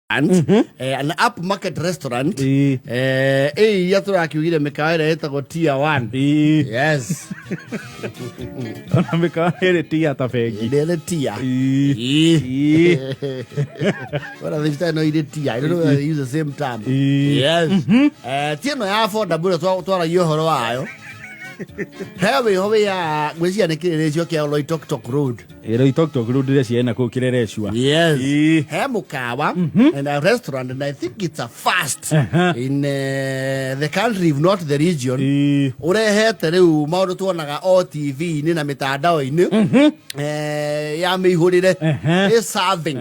An upmarket restaurant. Ĩ iria tũrakiugire mĩkawa ĩrĩa ĩtagwo tier one. Yes. Ona mĩkawa ĩrĩ tia ta bengi. Ĩrĩ tia. Ora thibitarĩ no irĩ tia. I don't know whether they use the same term. Yes. Ti ĩno ya affordable ĩrĩa twaragia ũhoro wayo. He wĩho wĩ ya ngwĩciria nĩ kĩrĩrĩcio kĩa Oloitoktok Road. Ĩroitoktok rĩu ndĩreciria kũu Kĩrerecua. Yes. Ĩĩ. He mukawa and a restaurant, and I think it's a first in the country, if not the region. Urehete riu maundu tuonaga o TV-inĩ na mitandao-inĩ ya mĩihũrĩre is serving.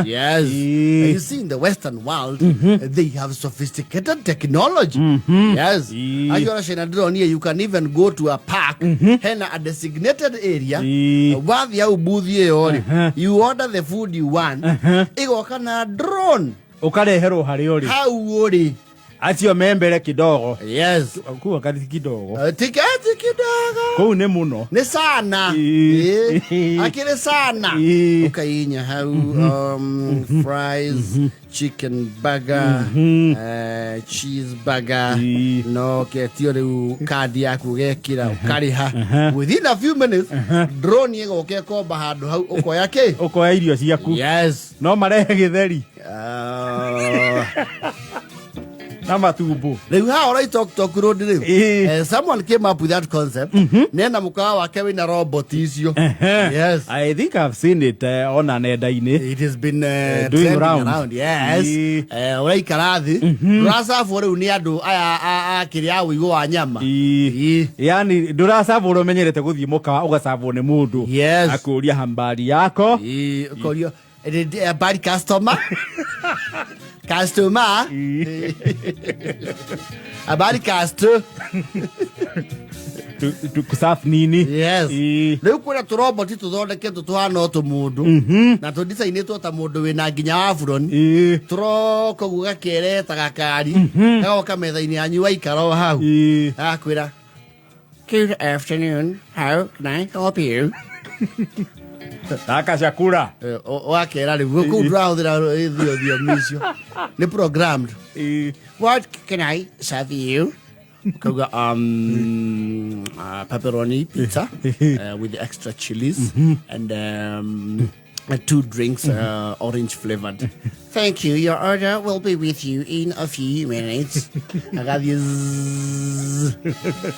Yes. You see, in the Western world, they have sophisticated technology. Yes. Acio ciana ndĩronire, you can even go to a park, hena a designated area. Wathiĩ hau booth ĩyo rĩ, you order the food you want, ĩgoka na drone. Ũkareherwo harĩa ũrĩ. Hau ũrĩ. Acio me mbere kidogo. Yes. Kũu akati kidogo. Tiketi kidogo. Kũu nĩ mũno. Nĩ sana. Akĩrĩ sana. Ũkainya hau fries, chicken burger, cheese burger. No ketio rĩu kandi yaku ũgekĩra, ũkarĩha. Within a few minutes drone ĩgoka ĩkomba handũ hau, ũkoya kĩ? Ũkoya irio ciaku. Yes. No marehe gĩtheri na matumbo. Rĩu haha Oloitoktok Road rĩu, someone came up with that concept nena mũkawa wake wĩna robot icio. Yes. I think I've seen it ona nenda-inĩ. It has been doing trending rounds. around, yes. Ũraikara thĩ, ndũracabwo rĩu nĩ andũ aya a kĩrĩa a ũigũ wa nyama. Yani ndũracabwo ũrĩa ũmenyerete gũthiĩ mũkawa ũgacabwo nĩ mũndũ. Akũria hambari yako. Ĩĩ, ũkorio habari customer, customer, habari customer. Tukusafu nini? Yes. Rĩu kwĩna tũroboti tũthondeketwo tũhana o tũmũndũ na tũndicainĩtwo ta mũndũ wĩna nginya waburoni. Tũroka ũguo gakereta gakari, gagoka metha-inĩ yanyu, waikara o hau. Agakwĩra, "Good afternoon, how can I help you?" Taka chakula. Wakera rĩu kũu ndũrahũthĩra thiomi icio, nĩ programmed. "What can I serve you?" Ukauga, "Pepperoni pizza with extra chilies and two drinks, orange flavored. Thank you. Your order will be with you in a few minutes." Agathiĩ zzz,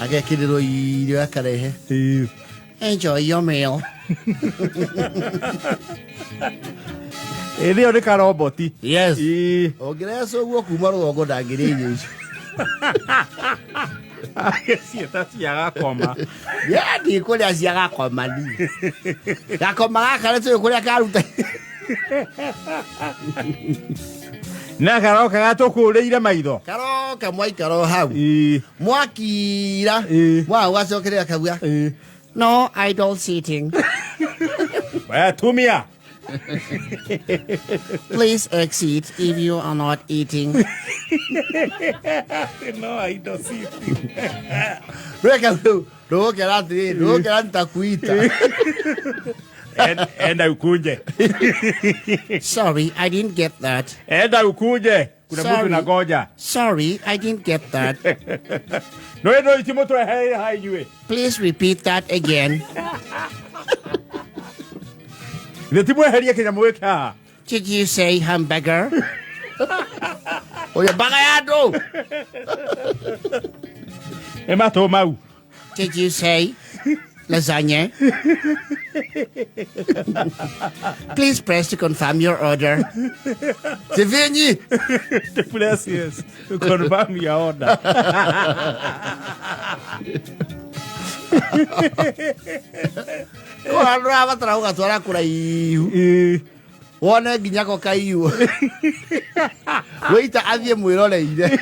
agekĩrĩrwo irio, akarehe. "Enjoy your meal." Ĩthĩ ĩyo nĩ karoboti. Yes. Ũngĩreca ũguo kuma rũgongo ndangĩrĩa irio icio. Agĩciĩta cia gakoma. Ndiĩ kũrĩa cia gakoma niĩ. Gakoma gaka nĩ tũĩ kũrĩa karuta. Na karoka gatũkũrĩire maitho. Karoka mwaikara o hau. Mwakira. Mwaga ũgacokeria kauga, "No idle sitting." We tumia. "Please exit if you are not eating." No idle sitting. Rweka rĩu ndũgũkera atĩrĩrĩ, ndũgũkera nitakuita. Enda ukunje. "Sorry, I didn't get that." Enda ukunje. Kuna mtu Sorry. nangoja. "Sorry, I didn't get that." No ĩno itimũtwehereire ha inyuĩ. "Please repeat that again." Githĩ ti mweherie kĩnyamũ gĩkĩ haha? "Did you say hamburger?" Oya mbaga ya andũ. Nĩ matũ mau. "Did you say lasagna? Please press to confirm your order." Tivinyi. Press yes to confirm your order. Kũrĩa ndũrabatara gũgatwara kũraihu. Wone nginya ko kaiywo. Wĩita athiĩ mwĩroreire.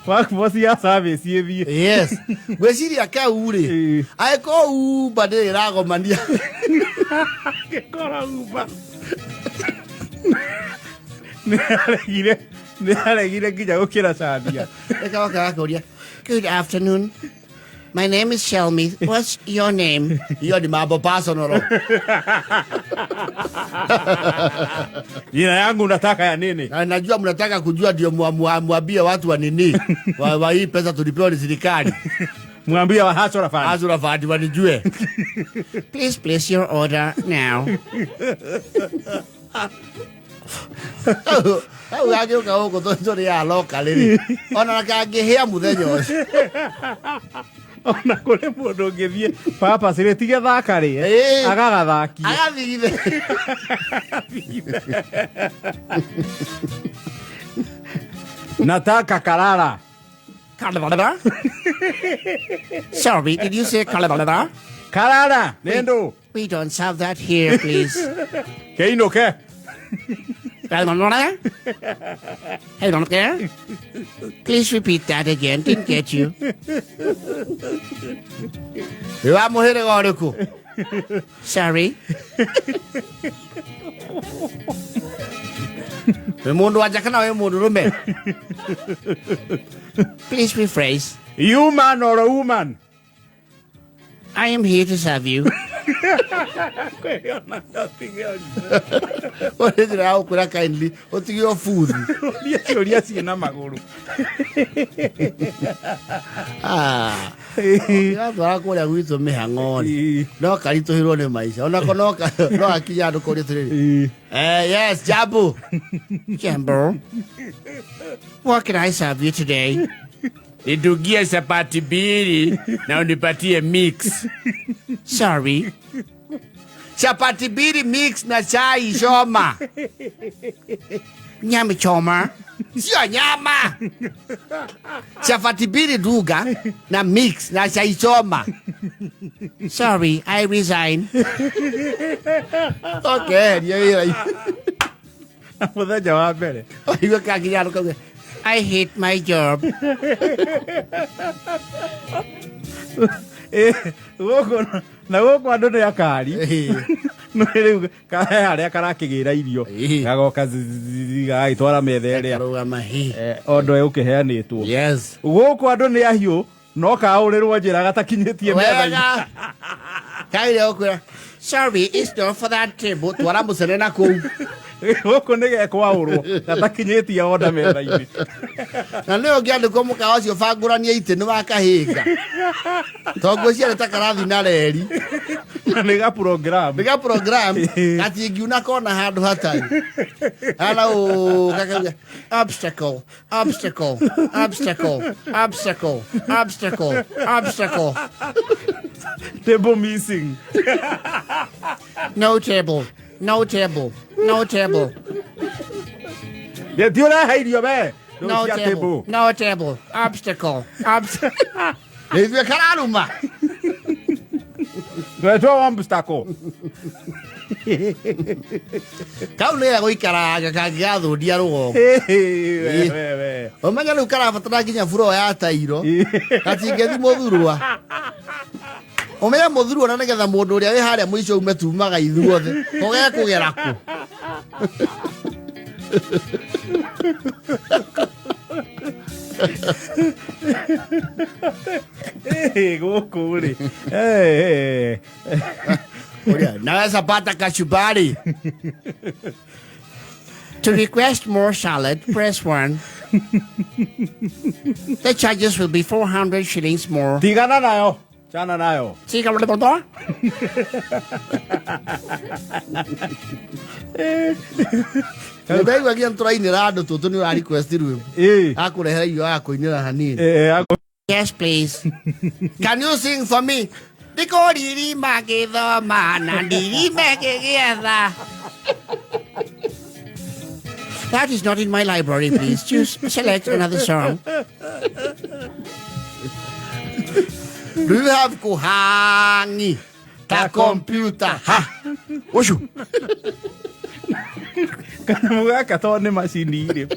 Workforce ya service ĩthiĩ. Yes. Ngwĩciria kau rĩ, angĩkorwo Uber ndĩrĩ ĩragomania. Angĩkorwo Uber nĩ aregire nginya gũkĩra cadia. Ĩkagoka gakũria, "Good afternoon. My name is Shelmy. What's your name? Hiyo ni mambo personal. Jina yangu unataka ya nini? Na najua mnataka kujua ndio mwambie watu wa nini wa hii pesa tulipewa ni serikali. Mwambie wa Hustler Fund. Hustler Fund wanijue. Please place your order now. Hau gagĩũka gũkũ tondũ tũrĩ a local rĩ ona kangĩhĩa mũthenya ũcio. Ona kũrĩ mũndũ ũngĩthiĩ papa cirĩ thaka rĩ Ĩĩ. Agagathakia. Agathigithe. Nataka karara. Karara? Sorry, did you say karara? Karara nĩ ndũ. We don't serve that here, please. Kĩinũke. Hey, don't care. Please repeat that again. Didn't get you. Wĩ wa mũhĩrĩga ũrĩkũ? Sorry. Wĩ mũndũ wa nja kana wĩ mũndũ rũme? Please rephrase. You man or a woman? I am here to serve you. Ũrĩ njĩra ya gũkwĩra kindly ũtige ũbuthi. Ũria ciũria ciĩna magũrũ. Ah. Ũratwara kũrĩa gwitũ mĩhang'o-rĩ, no karitũhĩrwo nĩ maica onako no gakinya andũ kũria atĩrĩrĩ. Yes, jambo. Jambo. What can I serve you today? Nidungie chapati mbili na unipatie mix. Sorry. Chapati mbili mix na chai choma. Nyama choma. Sio nyama. Chapati mbili duga na mix na chai choma. Sorry, I resign. Okay, yeah. Mũthenya wa mbere. Igua kakinya andũ kauga, I hate my job. Gũkũ na gũkũ andũ nĩ akari. No rĩu kahe harĩa karakĩgĩra irio. Gagoka gagagĩtwara metha ĩrĩa. Karũgama hi. Ondo ĩgũkĩheanĩtwo. Yes. Gũkũ andũ nĩ ahiũ no kaũrĩrwo njĩra gatakinyĩtie metha-inĩ. Wega. Kaire gũkwĩra, sorry, it's not for that table. Twara mũcere na kũu. Gũkũ nĩ gekwaũrwo gatakinyĩtie onda metha-inĩ. Na nĩyo ũngĩandĩkwo mũkawa ũcio bangũranie itĩ nĩ wakahĩnga. Tondũ ngwĩciria ta karathi na reri. Na nĩ ga program. Nĩ ga program. Gatingiuna kona handũ hatarĩ. Hana ũ, gakauga, obstacle, obstacle, obstacle, obstacle, obstacle, obstacle. Table missing. No table. No table. No table. Ti ũrehe irio we. No table. No table. Obstacle. Obstacle. Nĩ ithuĩ kararuma. Twetwo obstacle. Kau nĩ gũikaraga kangĩgathũndia rũgongo. We. Ũmenye rĩu karabatara nginya buro ya tairo. Gatingĩthi mũthurwa. Ũmenye mũthurwa na nĩgetha mũndũ ũrĩa wĩ harĩa mũico ume tumaga ithuothe. Ko gekũgera kũ? Gũkũ rĩ. Ũrĩa, naweza pata kachumbari. To request more salad, press 1. The charges will be 400 shillings more. Tigana nayo. Chana nayo. Tigana. Nĩndaigua nginya tũrainĩra andũ tũtũ nĩ ũra request rwĩmbo. Akũrehera irio agakũinĩra hanini. Yes, please. Can you sing for me? Ndikũririma ngĩthoma na ndirime ngĩgĩetha. That is not in my library, please. Choose, select another song. Do you have kuhangi ta computer? Ha! Ũcio. Kanyamũ gaka tondũ nĩ macini rĩ.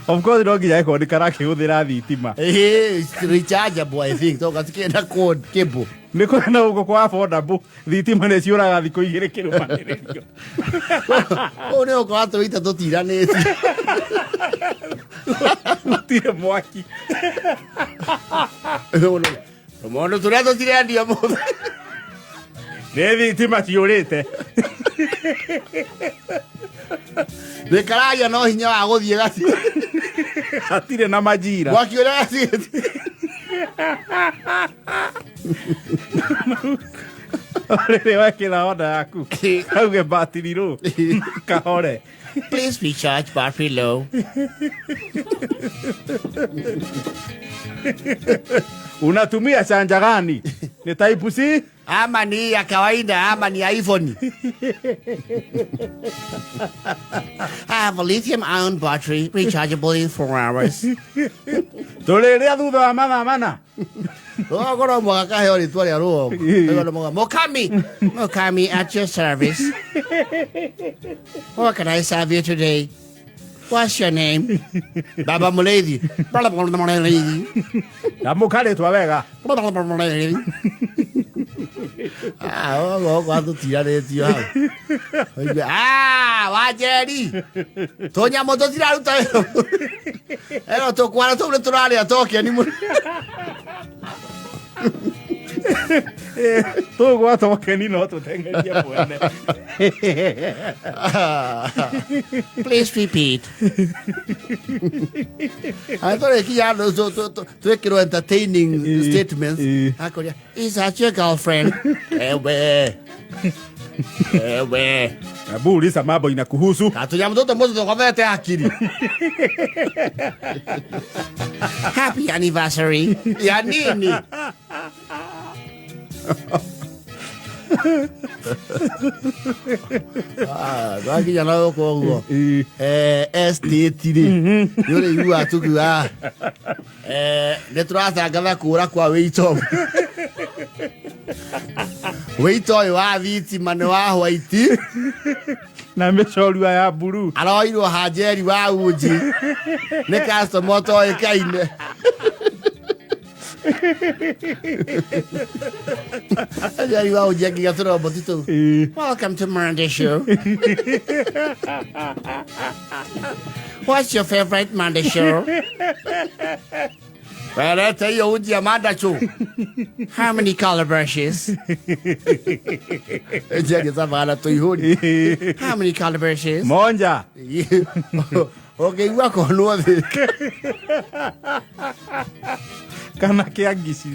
Of course no nginya ĩkorwo nĩ karakĩhũthĩra thitima. It's rechargeable, I think. Tondũ gatikĩrĩ na cord cable. Nĩ kũrĩ na gũkũ kwa affordable, thitima nĩ ciũraga thikũ igĩrĩ kĩrũmanĩrĩrio. Ũũ nĩ ũkora tũita tũtiranĩtie. Gũtirĩ mwaki. Tũmondo tũrĩa tũtirendio mũthĩ. Nĩ thitima ciũrĩte. Nĩ karagia no hinya wa gũthiĩ gati. Hatirĩ na majira. Mwaki ũrĩa gatigĩte. Rĩrĩ wekĩra onda yaku auge batiri rũ kahore. Please recharge battery low. Unatumia chanja gani? Ni type C? Ama ni ya kawaida ama ni iPhone. I have a lithium ion battery rechargeable in 4 hours. Tũrĩrĩa thutha wa mathaa mana. Rũgongo mwaka kaheo rĩtwa rĩa rũgongo. Rũgongo mwaka Mokami. Mokami at your service. What can I serve you today? What's your name? Baba Muleithi. Baba Muleithi. Tamũka rĩtwa wega. Baba Muleithi. Ah, ũguo atũtiranĩtio hau. Oigue, ah, Wanjeri. Tũnyamũ tũtiraruta wĩra. Ĩno tũkwara tũu nĩ tũrarĩa tokeni mũno. Tũgwa tokeni no tũteng'erie mwene. Please repeat. Atũrĩkinya andũ twĩkĩrwo entertaining statements. Akũria, is that your girlfriend? Ewe. Ewe. Hebu uliza mambo inakuhusu. Katũnyamũ tũtũ mũtũ tũkomete hakiri. Happy anniversary. Ya nini? Ah, twakinya na gũkũ ũguo. Estate rĩ nĩ ũrĩiguaga tukiuga nĩ tũratangatha kũra kwa wĩito. Wĩito ũyũ wa thitima nĩ wa white na mĩcorua ya mburu. Aroirwo hanjeri wa uji nĩ customer ũtoĩkaine. Hanjeri wa uji akiga tũroboti tũu. Welcome to Monday Show. What's your favorite Monday show? Welete hiyo uji ya Manda Show. How many color brushes? Njeri sabana tuihuri. How many color brushes? Monja. Ũkĩigua konwo thĩ. Kana kĩa ngici.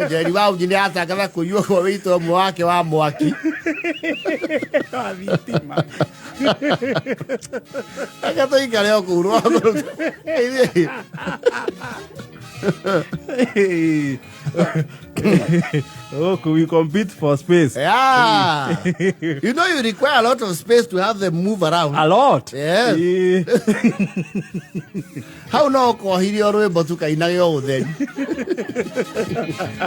Njeri wa uji nĩ atangatha kũiywo kwa wĩito ũmwe wake wa mwaki. Wa thitima. Reke tũikare o kũu rwa. Oh, we compete for space. Yeah. You know you require a lot of space to have them move around. A lot. Yes. Hau no kohirio rwĩmbo tu kainage o ũtheri.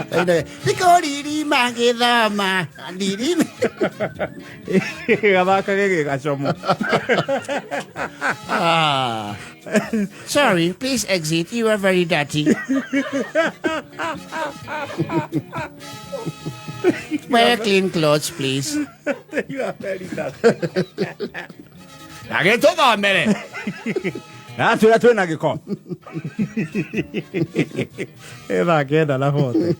Kainage nĩkũriri magĩthama ndirimi. Gathakage gĩgacomo. Ah. Sorry, please exit. You are very dirty. Wear clean clothes, please. You are very dirty. Agĩtũthomere. Atwĩra twĩna gĩko. Ĩ thaa 9:40.